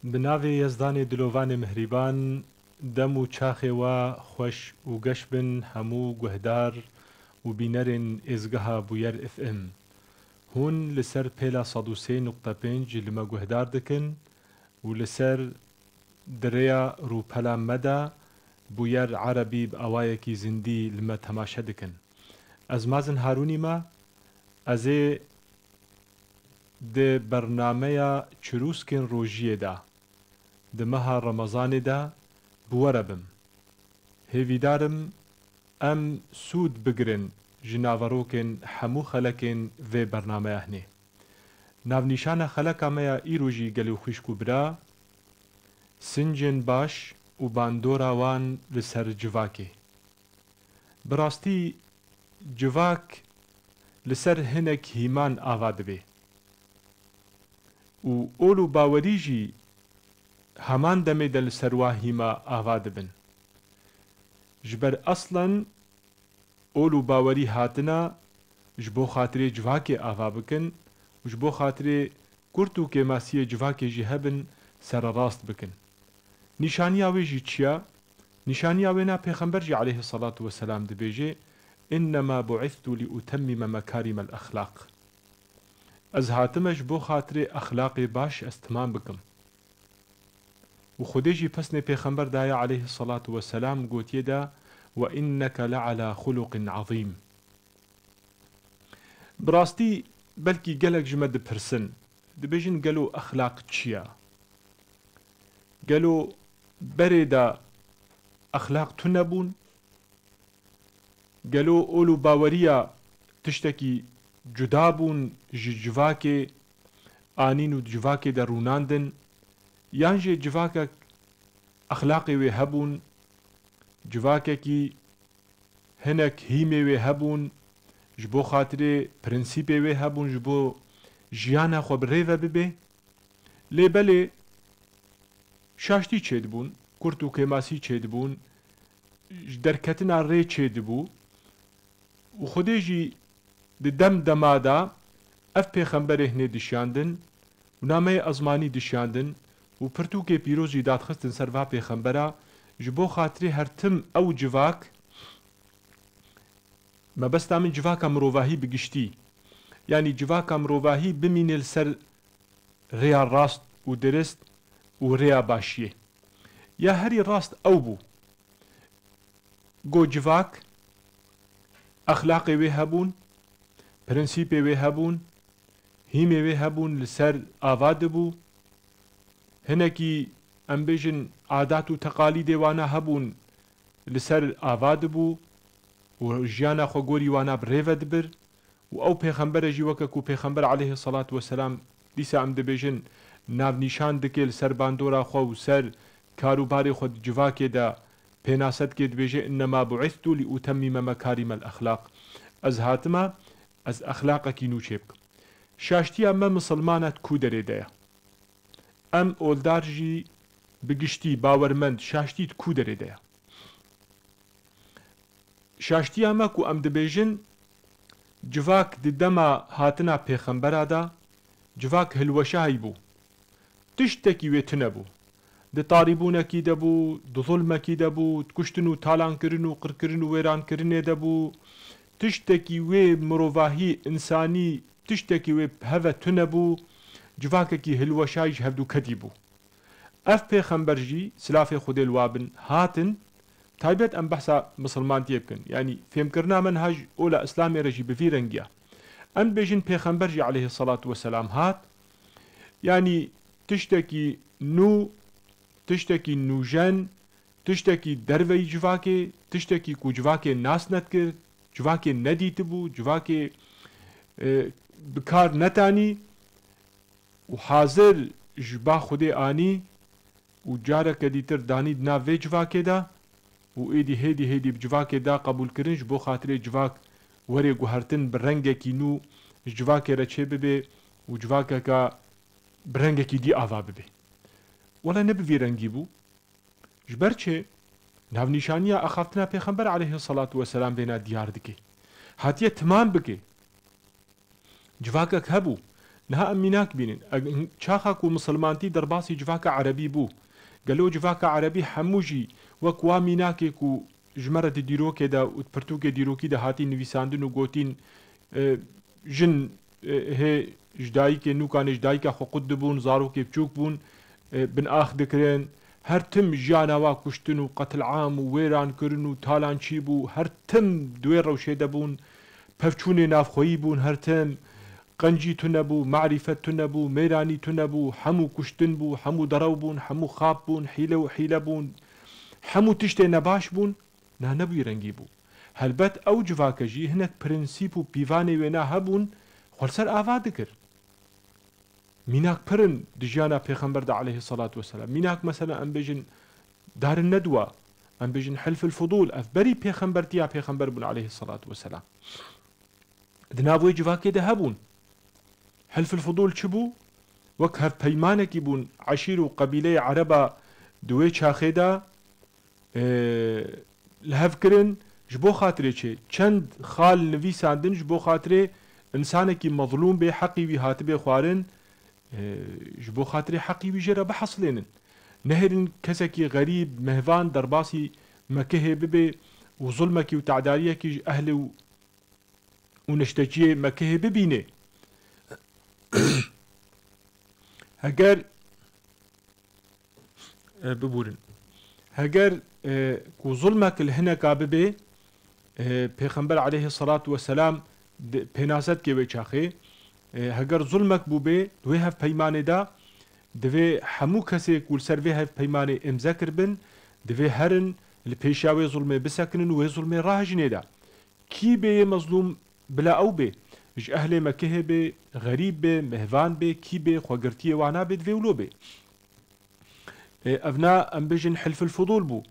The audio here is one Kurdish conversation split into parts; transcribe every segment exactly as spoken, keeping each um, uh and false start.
Bi navê Yezdanê Dilovanê Mihrîban, dem û çaxê we xweş û geş bin hemû guhdar û bînerên êzgeha Bûyer F M. Hûn li ser pêla sed û sê nuqte pênc li me guhdar dikin û li ser di rêya rûpela me de Bûyer Erebî bi awayekî zindî li me temaşe dikin. Ez Mazin Harûnî me, ez ê di bernameya Çirûskên Rojiyê de, di meha Remezanê de bi we re bim. Hêvîdar im em sûd bigirin ji naverokên hemû xelekên vê bernameya hinê. Navnîşana xeleka me ya îro jî gelo xwişk û bira, sincên baş û bandora wan li ser civakê. Bi rastî civak li ser hinek hîman ava dibe û ol û bawerî jî heman demê de li ser wa hîma ava dibin. Ji ber eslen ol û bawerî hatina ji bo xatirê civakê ava bikin û ji bo xatirê kurt û kêmasiyê civakê jî hebin sererast bikin. Nîşaniya wê jî çi ya? Nîşaniya wê na Pêxember jî aleyhisselatu vesselam dibêje, "Innema bu'istu li utemmime mekarimel exlaq." Ez hatime ji bo xatirê exlaqê baş ez timam bikim. Û Xwedê jî pesnê Pêxember daye aleyhisselatu vesselam gotiye de, "Ve inneke le ala xuluqin azîm." Bi rastî belkî gelek ji me dipirsin, dibêjin, "Gelo exlaq çi ye? Gelo berê de exlaq tune bûn? Gelo ol û baweriya tiştekî cuda bûn ji civakê anîn û di civakê de rûnandin? Yan jî civakek exlaqê wê hebûn, civakekî hinek hîmê wê hebûn, ji bo xatirê prensîpê wê hebûn, ji bo jiyana xwe bi rê ve bibe?" Lê belê şaştî çêdibûn, kurt û kêmasî çêdibûn, ji derketina rê çêdibû û Xwedê jî di dem dema de ev pêxemberê hinê dişiyandin û nameyê ezmanî dişiyandin û pirtûkê pîroz jî dadxistin ser va pêxembera, ji bo xatirê her tim ew civak, mebesta min civaka mirovahî bi giştî, yanî civaka mirovahî bimîne li ser rêya rast û dirist û rêya başiyê. Ya herî rast ew bû. Go civak, exlaqê wê hebûn, prensîpê wê hebûn, hîmê wê hebûn, li ser ava dibû. Hinekî, em bêjin, adat û teqalîdê wana hebûn, li ser ava dibû û jiyana xwe gorî wana bi rê ve dibir. Û ew pêxembere jî weke ku pêxember aleyhisselatu vesselam dîsa em dibêjin navnîşan dike li ser bandora xwe û ser karûbarê xwe di civakê de pênase dike, dibêje, "Innema bu'istu li utemmime mekarimel exlaq." Ez hatime, ez exlaqekî nû çêbikim. Şaştiya me misilmana di ku derê de ye? Em oldar jî bi giştî bawermend, şaştî di ku derê de ye? Şaştiya me ku em dibêjin, civak di dema hatina pêxembera de, civak hilweşahî bû. Tiştekî wê tune bû. Di tarîbûnekî de bû, di zulmekî de bû, di kuştin û talankirin û qirkirin û wêrankirinê de bû. Tiştekî wê mirovahî, însanî, tiştekî wê heve tune bû. Civakekî hilweşahî ji hevdû kedî bû. Ev pêxember jî, silafê Xwedê li wa bin, hatin, taybet em behsa misilmantiyê bikin. Yanî fêmkirina min ha ji ola Îslamê re jî bi vî rengî ye. Em dibêjin pêxember jî aleyhisselatu vesselam hat, yanî tiştekî nû, tiştekî nûjen, tiştekî derveyî civakê, tiştekî ku civakê nas nedikir, civakê nedîtibû, civakê, e, bi kar netanî, û hazir ji ba Xwedê anî û careke dîtir danî di nav vê civakê de û êdî hêdî hêdî bi civakê da qebûlkirin, ji bo xatirê civak were guhertin, bi rengekî nû ji civakê re çê bibe û civakeke bi rengekî dî ava bibe. Wele ne bi vî rengî bû. Ji ber çi? Navnîşaniya axaftina Pêxember aleyhisselatu vesselam vêna diyar dike. Hatiye timam bike. Civakek hebû. Niha em mînak bînin. Eg-, çaxa ku misilmantî derbasî civaka erebî bû, gelo civaka erebî hemû jî wek wa mînakê ku ji me re di dîrokê de û di pirtûkê dîrokî de hatîn nivîsandin û gotîn, e, jin, e, hê ji dayikê nûkanê ji dayika xwe qut dibûn, zarokê biçûk bûn, e, bin ax dikirin. Her tim jiyana wa kuştin û qetil'am û wêrankirin û talan çî bû, her tim di wê rewşê de bûn. Pevçûnê navxweyî bûn her tim. Qencî tune bû, marîfet tune bû, mêranî tune bû, hemû kuştin bû, hemû derew bûn, hemû xap bûn, hîle û hîle bûn. Hemû tiştê nebaş bûn, na ne bi wî rengî bû. Helbet ew civake jî hinek prensîp û pîvanê wêna hebûn, xwe li ser ava dikir. Mînak pir in di jiyana Pêxember de aleyhisselatu vesselam. Mînak mesela em bêjin Dar in Nedwa, em bêjin Hilf il Fudûl, ev berî pêxembertiya Pêxember bûn aleyhisselatu vesselam. Di nav wê civakê de hebûn. Hilf il Fudûl çi bû? Wek hevpeymanekî bûn eşîr û qebîleyê ereba di wê çaxê de, e, li hev kirin, ji bo xatirê çi? Çend xal nivîsandin ji bo xatirê insanekî mezlûm bê, heqî wî hatibê xwarin, e, ji bo xatirê heqî wî jê re bihesilênin. Nehêlin kesekî xerîb, mehvan derbasî Mekihê bibe û zulmekî û tedariyekî ji ehlê û, û nişteciyê Mekihê bibîne. Heger E, bibûrin. Heger, e, ku zulmek li hineka bibe, e, Pêxember aleyhisselatu vesselam di pênasetkê wê çaxê, e, heger zulmek bûbe di wê hevpeymanê de, divê hemû kesê ku li ser vê hevpeymanê îmze kiribin, divê herin li pêşiya wê zulmê bisekinin û wê zulmê rahejinê de. Kî bê yê mezlûm bila ew bê, ji ehlê Mekihê bê, xerîb bê, mehvan bê, kî bê, xwegirtiyê wana bê, divê wilo bê. E, evna em bêjin Hilful Fudûl bû.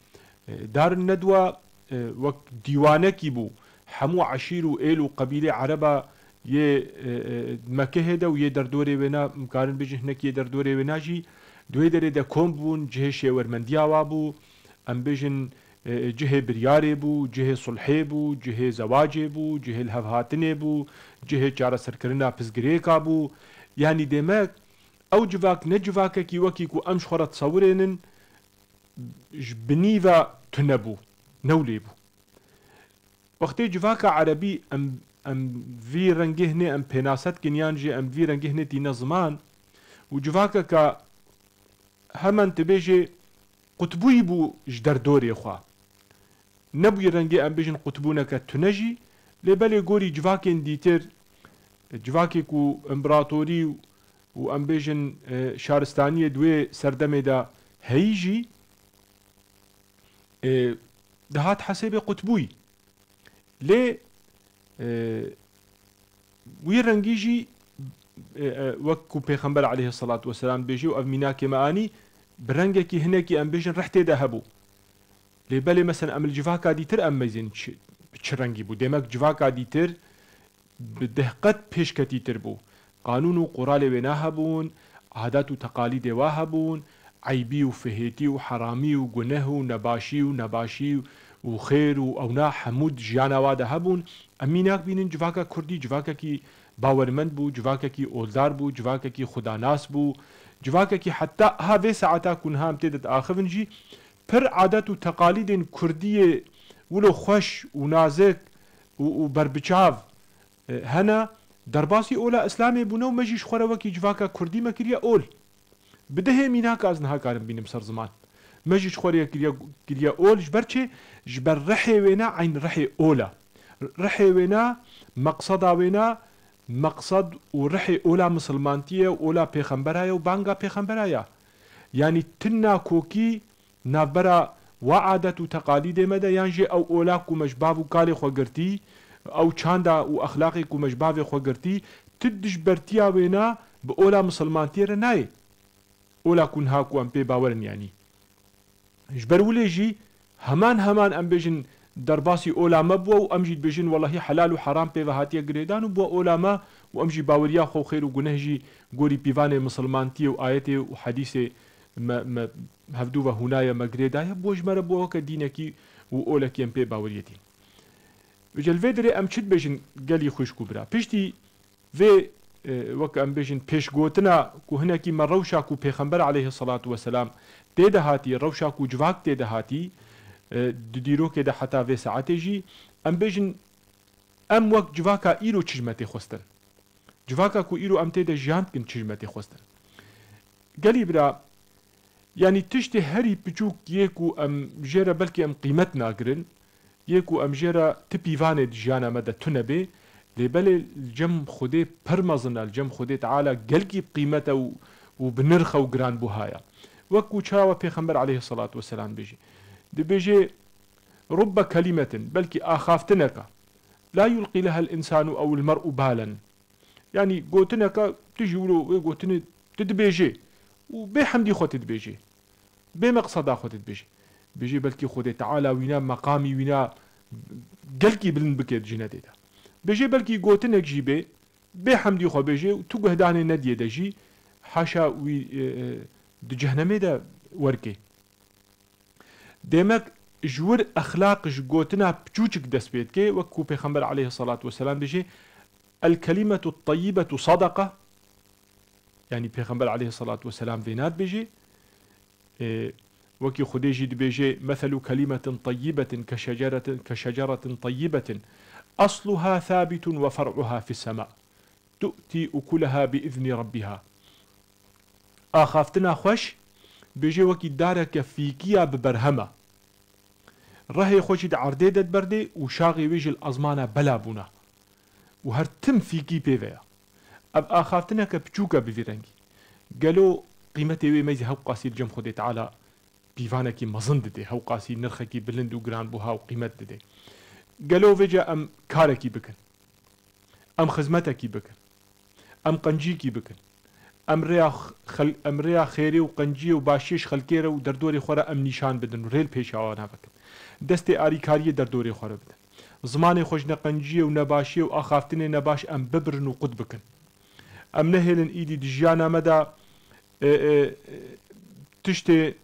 E, Darun Nedwa, e, wek dîwanekî bû. Hemû eşîr û êl û qebîlê ereba yê, e, e, Mekihê de û yê derdorê wêna, em karin bêjin hinek yê derdorê wêna jî di wê derê de kom bûn, cihê şêwermendiya wa bû. Em bêjin, e, cihê biryarê bû, cihê sulhê bû, cihê zewacê bû, cihê lihevhatinê bû, cihê çareserkirina pirsgirêka bû. Yanî demek, Ew civak ne civakekî wekî ku em ji xwe re tesewirênin, ji binî ve tune bû, newlê bû. Wextê civaka erebî em, em vî rengê hinê em pênase dikin yan jî em vî rengê hinê tîne ziman û civakeke hemen tu bêjê qutbûyî bû ji derdorê xwe. Nebûyî rengê em bêjin qutbûneke tune jî, lê belê gorî civakên dîtir, civakê ku împeratorî û em bêjin, e, şaristaniyê di wê serdemê de heyî jî, e, dihat hesêbê qutbûyî. Lê, e, wî rengî jî, e, e, wek ku Pêxember aleyhisselatu vesselam dibêje û ev mînakê me anî, bi rengekî hinekî em bêjin rihtê de hebû. Lê belê, mesela, em li civaka dîtir em meyzên çi, bi çi rengî bû? Demek civaka dîtir bi dehqet pêşketîtir bû. Qanûn û quralê wêna hebûn, adat û teqalîdê wa hebûn, eybî û fihêtî û heramî û guneh û nebaşî û nebaşî û xêr û ewna hemû di jiyana wa de hebûn. Em mînak bînin civaka kurdî, civakekî bawermend bû, civakekî oldar bû, civakekî xudanas bû, civakekî heta ha vê saeta ku niha em tê de diaxivin jî, pir adet û teqalîdên kurdiyê wilo xweş û nazik û, û berbiçav, e, hene, derbasî ola Îslamê bûne û me jî ji xwe re wekî civaka kurdî me kiriye ol. Bi dehê mînak ez niha karim bînim ser ziman. Me jî ji xwe re kiriye, kiriye ol, ji ber çi? Ji ber rihê wêne eyn rihê ola. Rihê wêne, meqseda wêne, meqsed û rihê ola misilmantî ye, ola pêxembera ye û banga pêxembera ye. Yanî tu nakokî navbera wa adet û teqalîdê me de, yan jî ew ola ku me ji bav û kalê xwe girtî, ew çanda û exlaqê ku me ji bavê xwe girtî, tu dijbertiya wêna bi ola misilmantiyê re nayê. Ola ku niha ku em pê bawer in, yanî. Ji ber wile jî heman heman em bêjin derbasî ola me bûye û em jî dibêjin, welahî helal û heram pê ve hatiye girêdan û bûye ola me û em jî baweriya xwe û xêr û guneh jî gorî pîvanê misilmantiyê û ayetê û hedîsê me, me hevdû ve hûnaye me girêdaye, bûye ji me re bûye weke dînekî û olekî em pê baweriyê tîn. Îca li vê derê em çi dibêjin gelî xwişk û bira? Piştî vê e, wek em bêjin pêşgotina ku hinekî me rewşa ku Pêxember aleyhisselatu vesselam tê de hatî, rewşa ku civak tê de hatî, e, di dîrokê de heta vê saetê jî, em bêjin em wek civaka îro çi ji me tê xwestin. Civaka ku îro em tê de jiyan dikin çi ji me tê xwestin. Gelî bira, yanî tiştê herî piçûk yê ku em jê re belkî em qîmet nagirin, yê ku em jê re ti pîvanê di jiyana me de tune bê, lê belê li cem Xwedê pir mezin e, li cem Xwedê Teala gelkî bi qîmet e û, û bi nirx e û giranbuha ye. Wek ku çawa Pêxember aleyhisselatu vesselam dibêje, dibêje, "Rubbe kelimetin", belkî axaftineke, "la yulqî lehel însanu ew il mer'u balen." Yanî gotineke tu jî wilo wê gotinê tu dibêjê û bê hemdî xwe tu dibêjê. Bê meqseda xwe tu dibêjê. Bêjê belkî Xwedê Teala wîna meqamî wîna gelkî bilind bike di cinetê de. Bêjê belkî gotinek jî bê, bê hemdî xwe bêjê û tu guhdanê nediyê de jî haşa wî, e, e, di cehnemê de werkê. Demek ji wir exlaq ji gotina piçûçik dest pê dike, wek ku Pêxember aleyhisselatu vesselam dibêje, "El kelimetu teyyibetu sadaka." Yanî Pêxember aleyhisselatu vesselam vêna dibêje, e, wekî Xwedê jî dibêje, "Meselu kelimetin teyyibetin ke şeceretin, ke şeceretin teyyibetin. Asluha thabitun ve fer'uha fis sema." Tu'tî ukulaha bi izni rabbiha. Axaftina xweş, bêjê wekî dareke fîkî ya bi berhem e. Rehê xwe jî di erdê de diberdê û şaxê wê jî li ezmana bela bûna. Û her tim fîkî pê ve ye. Ev axaftineke piçûk e bi vî rengî. Gelo qîmetê wê me jî hewqasî li cem Xwedê Teala pîvanekî mezin didê, hewqasî nirxekî bilind û giranbuha û qîmet didê. Gelo vêca em karekî bikin? Em xizmetekî bikin. Em qencîkî bikin. Em rêya xel-, em rêya xêrê û qenciyê û başiyê ji xelkê re û derdorê xwe re em nîşan bidin û rê li pêşa wana bikin. Destê arîkariyê derdorê xwe re bidin. Zimanê xwe ji neqenciyê û nebaşiyê û axaftinê nebaş em bibirin û qut bikin. Em nehêlin îdî di jiyana me de, e, e, e, tiştê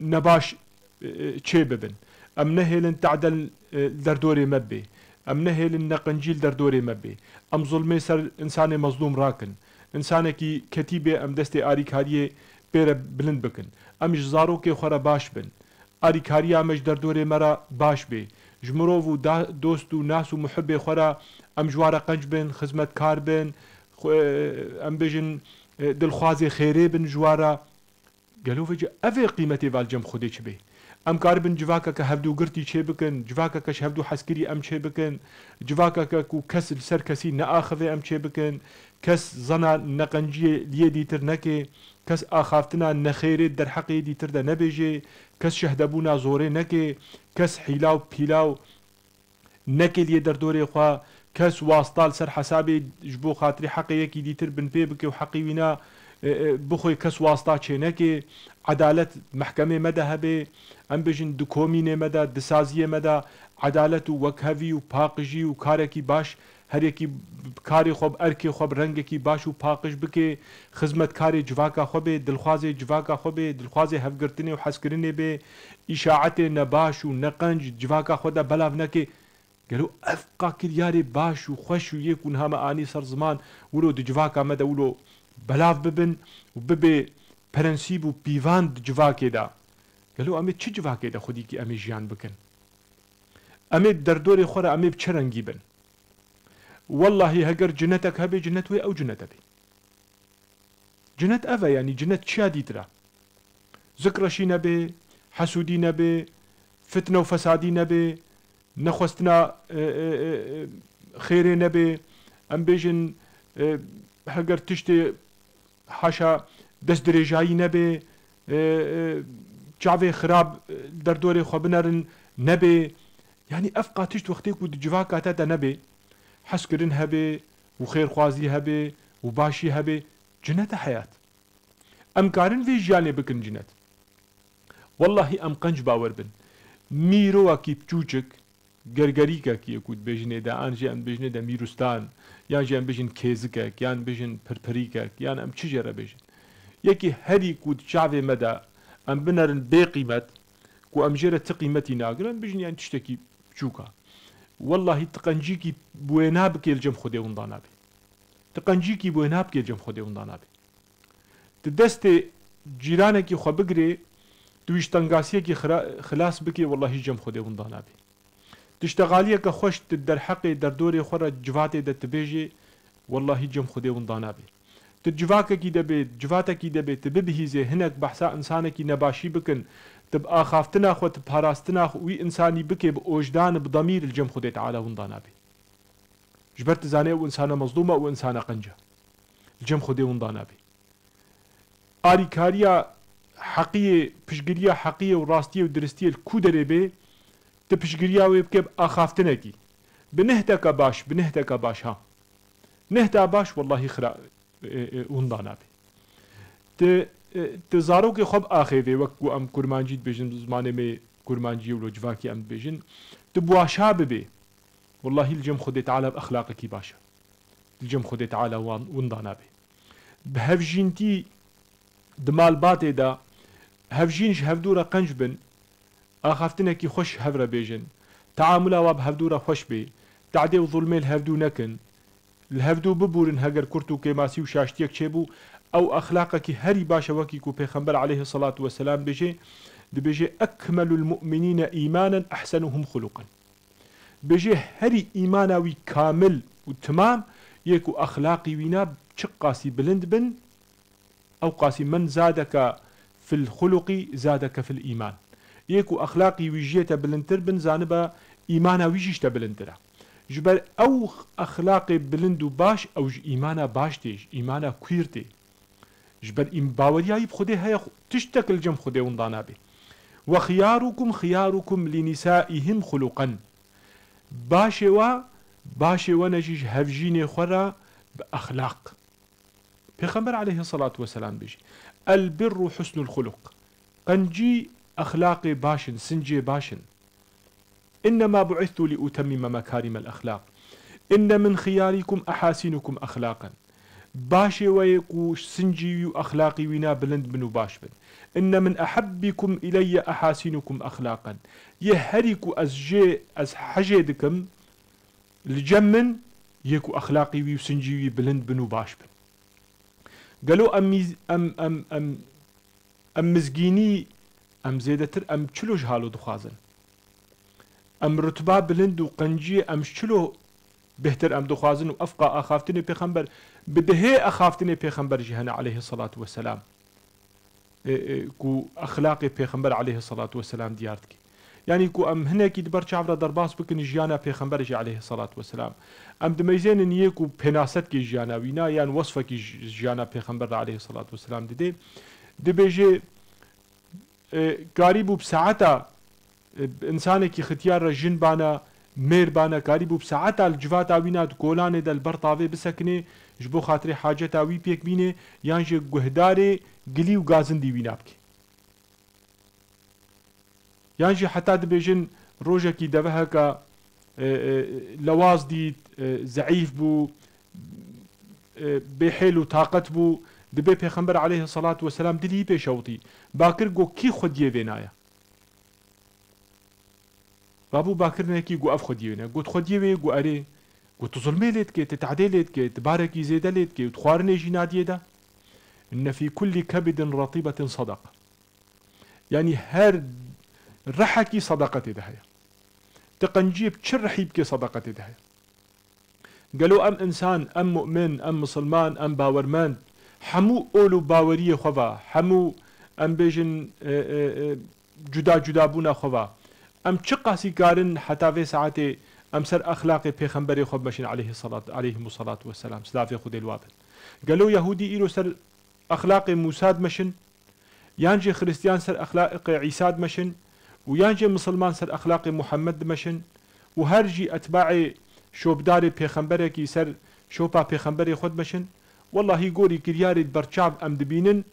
nebaş, e, e, çê bibin. Em nehêlin te'de, e, li derdorê me bê. Em nehêlin neqencî li derdorê me bê. Em zulmê ser însanê mezlûm rakin. Însanekî ketî bê, em destê arîkariyê pê re bilind bikin. Em ji zarokê xwe re baş bin. Arîkariya me ji derdorê me re baş bê. Ji mirov û da-, dost û nas û muhibê xwe re em ji wan re qenc bin, xizmetkar bin, xwe-, em bêjin, e, dilxwazê xêrê bin ji wan re. Gelo vêca ev ê qîmetê va li cem Xwedê çi bê? Em karibin civakeke hevdûgirtî çê bikin, civakeke ji hevdû hezkirî em çê bikin, civakeke ku kes li ser kesî neaxive em çê bikin, kes zana neqenciyê li yê dîtir neke, kes axaftina nexêrê derheqê yê dîtir de nebêje, kes şehdebûna zorê neke, kes hîla û pîla û neke li yê derdorê xwe, kes wasta li ser hesabê ji bo xatirê heqê yekî dîtir binpê bike û heqê wîna, e, e, bixwe kes wasta çê neke, edalet mehkemê me de hebe, em bêjin di komînê me de, di saziyê me de edalet û wekhevî û paqijî û karekî baş, her yekî bi karê xwe, bi erkê xwe, bi rengekî baş û paqij bike, xizmetkarê civaka xwe bê, dilxwazê civaka xwe bê, dilxwazê hevgirtinê û hezkirinê bê, îşaetê nebaş û neqenc civaka xwe de belav neke. Gelo ev qa kiryarê baş û xweş û yê ku niha me anî ser ziman wilo di civaka me de wilo belav bibin û bibe prensîb û pîvan di civakê de? Gelo em ê çi civakê de xwedîkî em ê jiyan bikin? Em ê derdorê xwe re em ê bi çi rengî bin? Wellahî heger cinetek hebe, cinet wê ew cinete be. Cinet ev e, yanî cinet çiya dîtir e? Zikreşî nebe, hesûdî nebe, fitne û fesadî nebe, nexwestina, e, e, e, e, xêrê nebe, em bêjin, e, heger tiştê haşa destdirêjayî nebe, e, e, çavê xirab, e, derdorê xwe binerin nebe. Yanî ev qa tişt wextê ku di civaka te de nebe, hezkirin hebe û xêrxwazî hebe û başî hebe, cinet e heyat. Em karin vê jiyanê bikin cinet? Wellahî em qenc bawer bin. Mîrowakî piçûçik, gergerîkek yê ku dibêjinê de, an jî em dibêjinê de mîrustan, yan jî em bêjin kêzikek, yan bêjin pirpirîkek, yan em çi jê re bêjin. Yekî herî ku di çavê me de em binerin bê qîmet, ku em jê re ti qîmetî nagirin, em bêjin yani tiştekî piçûk e. Wellahî ti qencîkî bi wêna bikê li cem Xwedê winda nabe. Ti qencîkî bo wê nabikê, cem Xwedê winda nabê. Ti destê cîranekî xwe bigirê, tu wî ji tengasiyekî xira-, xilas bikê, wellahî cem Xwedê winda nabê. Tiştexaliyeke xweş tu derheqê derdorê xwe re civatê de tu bêjê, wellahî cem Xwedê winda nabê. Tu civakekî de bê, civatekî de bê, tu bibihîzê, hinek behsa insanekî nebaşî bikin, tu bi axaftina xwe, tu parastina xwe, wî insanî bikê bi ojdan, bi demîr, li cem Xwedê Teala winda nabê. Ji ber tu zanê ew insana mezlûm e, ew insana qenc e. Li cem Xwedê winda nabê. Alîkariya heqiyê, piştgiriya heqiyê û rastiyê û diristiyê li ku derê bê, tu piştgiriya wê bike bi axaftinekî. Bi nehdeke baş, bi nehdeke baş ha. Nehda baş, wellahî xira-, e, e, winda nabê. Ti, e, ti zarokê xwe biaxêvê, wek ku em kurmancî dibêjin, zimanê me kurmancî ye û li civakî em dibêjin. Tu bi wa şa bibê. Wellahî li cem Xwedê Teala bi exlaqekî baş e. Li cem Xwedê Teala wan winda nabê. Bi hevjîntî di malbatê de hevjîn ji hevdû re qenc bin, axaftinekî xweş hev re bêjin, teamula wa bi hevdû re xweş bê, tehdê û zulmê li hevdû nekin, li hevdû bibûrin heger kurt û kêmasî û şaştiyek çêbû, ew exlaqekî herî baş e wekî ku Pêxember aleyhisselatu vesselam bêjê, dibêjê, "Ekmelul mu'minîne îmanen ehsenuhum xuluqen." Bêjê herî îmana wî kamil û timam yê ku exlaqî wîna çiqasî bilind bin, ew qasî men zadeke fil xuluqî zadeke fil îman. Yê ku exlaqî wî jiyê te bilindtir bin, zanibe îmana wî jî ji te bilindtir e. Ji ber ew exlaqê bilind û baş, ew ji îmana baş tê, ji îmana kuîr tê. Ji ber îm-, baweriya wî bi Xwedê heye, xu-, tiştek li cem Xwedê winda nabe. "Ve xiyarukum xiyarukum li nisaihim xuluqen." Başê we, başê we ne jî ji hevjînê xwe re bi exlaq. Pêxember aleyhissalatu vesselam bêjî, "El birru husnul xuluq." Qencî exlaqê baş in, sincê baş in. "Innema bu'istu li utemmime mekarimel exlaq. Inne min xiyarikum ehasinukum exlaqen." Başê we yê ku sincî wî û exlaqî wîna bilind bin û baş bin. "Inne min ehebbikum ileyye ehasinukum exlaqen." Yê herî ku ez jê, ez hejê dikim, li cem min, yê ku exlaqî wî û sincî wî bilind bin û baş bin. Gelo em mîz-, em, em, em, em mizgînî, em zêdetir, em çilo ji halo dixwazin? Em rutba bilind û qenciyê em ji çilo bêhtir em dixwazin û efqa axaftinê pêxember, bi dihê axaftinê pêxember jî hene aleyhissalatu vesselam. E, e, ku exlaqê Pêxember aleyhissalatu vesselam diyar dike. Yanî ku em hinekî di ber çav re derbas bikin jiyana Pêxember jî aleyhissalatu vesselam. Em dimeyzênin yê ku pênasetkê jiyana wîna yan wesfekî ji-, jiyana Pêxember re aleyhissalatu vesselam didê. Dibêje, e, karî bû bi saeta E, bi insanekî xitiyar re jin bana, mêr bana, karîbû bi saeta li civata wîna di kolanê de li ber tavê bisekinê, ji bo xatirê haceta wî pêk bînê, yan jî guhdarê gilî û gazindî wîna bike. Yan jî heta dibêjin rojekî deveheka, e, e, lewaz dît, e, zeîf bû, e, bêhêl û taqet bû, dibê Pêxember aleyhissalatu vesselam dilî pêşewtî. Bakir got, "Kî xwediyê vêna ye?" Rabû Bakir nekî got, "Ev xwediyê wê ne." Got, "Xwediyê wê?" Got, "Erê." Got, "Tu zulmê lê dikê, tu tehdê lê dikê, tu barekî zêde lê dikê û tu xwarinê jî nadiyê de." "Inne fî kulli kebidin retîbetin sadaka." Yanî her rihekî sadaqetê de heye. Tu qenciyê bi çi rihî bikê sadaqetê de heye. Gelo em însan, em mu'min, em misilman, em bawermend, hemû ol û baweriyê xwe va, hemû em bêjin, e, e, e, cuda cudabûna xwe va, em çiqasî karin heta vê saetê em ser exlaqê pêxemberê xwe bimeşin aleyhissalat, aleyhimussalatu vesselam, silavê Xwedê li wa bin. Gelo Yehûdî îro ser exlaqê Mûsa dimeşin? Yan jî Xiristiyan ser exlaqê Îsa dimeşin û yan jî Misilman ser exlaqê Muhammed dimeşin û her jî etbaê şopdarê pêxemberekî ser şopa pêxemberê xwe dimeşin, wellahî gorî kiryarê di berçav em dibînin,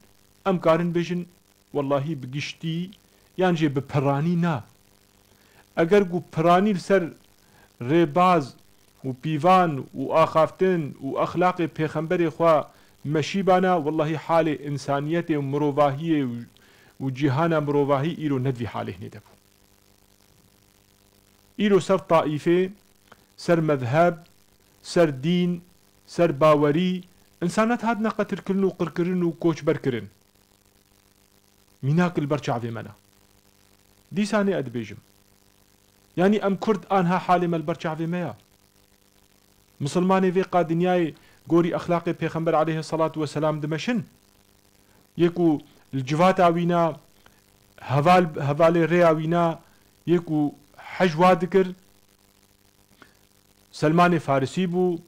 em karin bêjin, wellahî bi giştî yan jî bi piranî na. Eger ku piranî li ser rêbaz û pîvan û axaftin û exlaqê pêxemberê xwe meşîbana, wellahî halê însaniyetê û mirovahiyê û, û cîhana mirovahî îro ne di vî halê hinê de bû. Îro ser taîfê, ser mezheb, ser dîn, ser bawerî, însanat hatine qetilkirin û qirkirin û koçber kirin. Mînak li ber çavê me ne. Dîsanê ez dibêjim. Yanî em Kurd anha halê me li ber çavê me ya. Misilmanê vê qa dinyayê gorî exlaqê Pêxember aleyhisselatu vesselam dimeşin. Yê ku li civata wî na, heval, hevalê rêya wî na, yê ku hej wa dikir, Selmanê Farisî bû,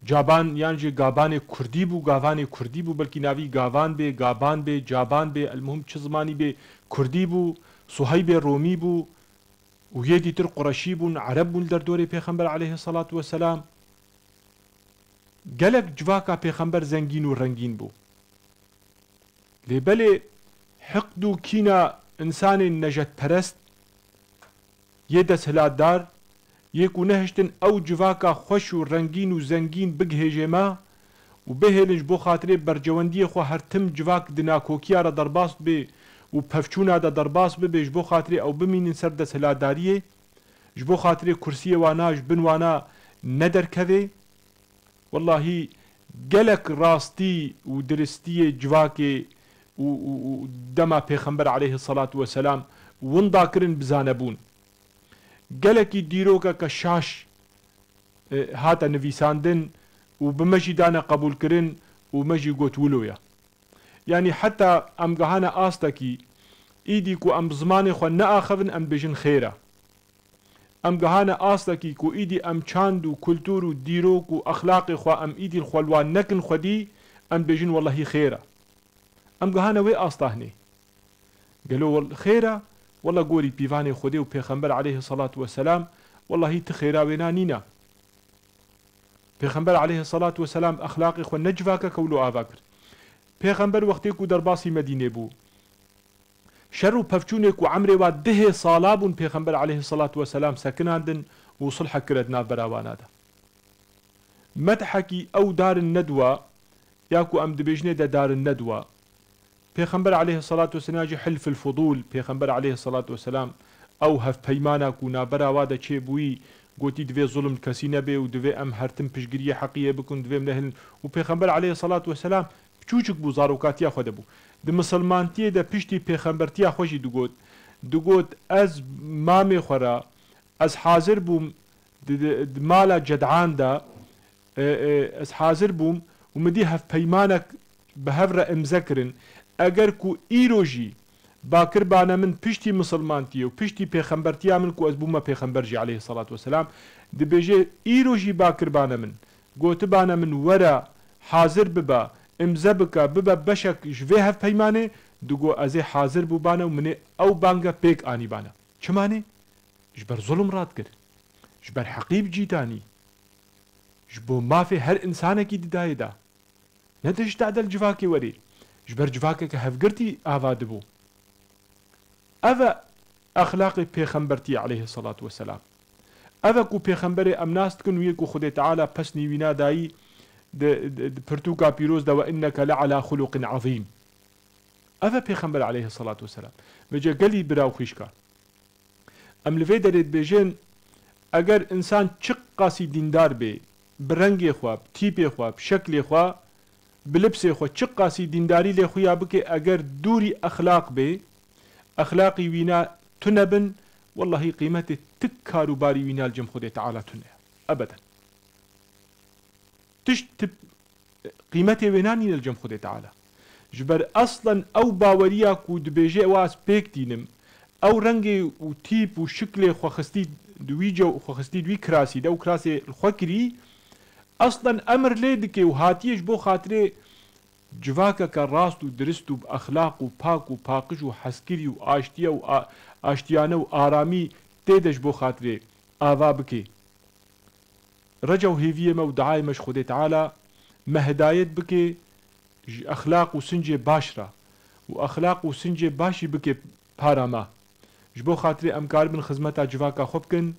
Caban yan jî Gabanê Kurdî bû, Gavanê Kurdî bû, belkî navî Gavan bê, Gaban bê, Caban bê, elmuhim çi zimanî bê, Kurdî bû, Suheybê Romî bû û yê dîtir Qureşî bûn, Ereb bûn li derdorê Pêxember aleyhisselatu vesselam. Gelek civaka Pêxember zengîn û rengîn bû. Lê belê hiqd û kîna însanên nejetperest, yê desthilatdar, yê ku nehiştin ew civaka xweş û rengîn û zengîn bigihêjê me û bihêlin ji bo xatirê bercewendiyê xwe her tim civak di nakokiya re derbas bê û pevçûna de derbas bibe, ji bo xatirê ew bimînin ser desthilatdariyê, ji bo xatirê kursiyê wana ji bin wana nederkevê. Wellahî gelek rastî û diristiyê civakê û, û, û dema Pêxember aleyhisselatu vesselam winda kirin bi zanebûn. Gelekî dîrokeke şaş, e, hate nivîsandin û bi me jî dane qebûlkirin û me jî got wilo ye. Yanî heta em gihane astekî, îdî ku em bi zimanê xwe neaxivin, em bêjin xêr e. Em gihane astekî ku îdî em çand û kultur û dîrok û exlaqê xwe em îdî li xwe li wan nekin xwedî, em bêjin welehî xêr e. Em gihane wê asta hinê. Gelo wel-, xêr e? Wela gorî pîvanê Xwedê û Pêxember aleyhisselatu vesselam, welehî ti xêra wêna nîne. Pêxember aleyhisselatu vesselam exlaqê xwe ne civakeke wilo ava kir. Pêxember wextê ku derbasî Medînê bû, şer û pevçûnê ku emrê wa dehê sala bûn, Pêxember aleyhisselatu vesselam sekinandin û sulhek kire di navbera wana de. Methekî ew darin nedwa, ya ku em dibêjinê de darin nedwa. Pêxember aleyhisselatu vesselam jî hilfil fudûl, Pêxember aleyhisselatu vesselam ew hevpeymana ku navbera wa de çêbûyî, gotî divê zulm kesî nebe û divê em her tim piştgiriyê heqiyê bikin, divê em nehilin. Û Pêxember aleyhisselatu vesselam piçûçik bû, zarokatiya xwe de bû. Di misilmantiyê de piştî pêxembertiya xwe jî digot, digot, ez mamê xwe re, ez hazir bûm di, di, di mala Ced'an de, e, e, ez hazir bûm û min dî hevpeymanek bi hev re imze kirin. Eger ku îro jî bakir bane min piştî misilmantiyê û piştî pêxembertiya min ku ez bûme pêxember jî aleyhisselatu vesselam, dibêje îro jî bakir bane min, gotibane min were hazir bibe, imze bike, bibe beşek ji vê hevpeymanê, digo ez ê hazir bûbane û min ê ew bange pêk anîbane. Çima nê? Ji ber zulm radikir. Ji ber heqî bi cî danî. Ji bo mafê her însanekî didayê da. Ne di ji tadel civakê werê. Ji ber civakeke hevgirtî ava dibû. Ev e exlaqê pêxembertiyê aleyhisselatu vesselam. Ev e ku pêxemberê em nas dikin û yê ku Xwedê Teala pesnî wî nadayî di, di, di pirtûka pîroz de, "Ve inneke le ala xuluqin azîm." Ev e pêxember aleyhisselatu vesselam. Vêce gelî bira û xwîşka. Em li vê derê dibêjin, eger însan çiqasî dîndar bê, bi rengê xwe, bi tîpê xwe, bi şeklê xwe, bi libsê xwe, çiqasî dîndarî lê xuya bike, eger dûrî exlaq bê, exlaqî wîna tune bin, wellahî qîmetê ti kar û barî wîna li cem Xwedê Teala tune ye. Ebeden. Tişt tip qîmetê wê nanîne li cem Xwedê Teala. Ji ber eslen ew baweriya ku dibêje ew ez pêk tînim, ew rengê û tîp û şiklê xwe xistî di wî cew, xwe xistî di wî kirasî de, ew kirasê li xwe kirî, eslen emir lê dike û hatiye ji bo xatirê civakeke rast û dirist û bi exlaq û pak û paqij û hezkirî û aştiye û a-, aştiyane û aramî tê de ji bo xatirê ava bike. Reca û hêviyê me û diayê me ji Xwedê Teala me hidayet bike ji exlaq û sincê baş re û exlaq û sincê baş jî bike para me. Ji bo xatirê em karibin xizmeta civaka xwe bikin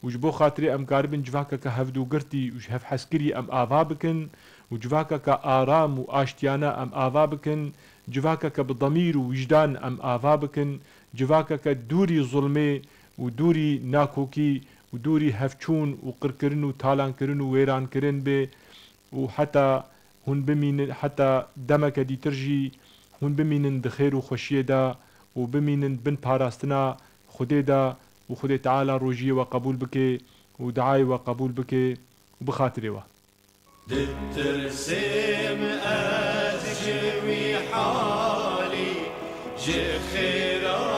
û ji bo xatirê em karibin civakeke hevdûgirtî û ji hevhezkirî em ava bikin û civakeke aram û aştiyane em ava bikin, civakeke bi demîr û wijdan em ava bikin, civakeke dûrî zulmê û dûrî nakokî û dûrî hevçûn û qirkirin û talankirin û wêrankirin be. û heta hûn bimînin, heta demeke dîtir jî hûn bimînin di xêr û xweşiyê de û bimînin bin parastina Xwedê de û Xwedê Teala rojiyê we qebûl bike û duayê we qebûl bike û bixatirê we. Ditirsêm ez ji wî halî, ji xêra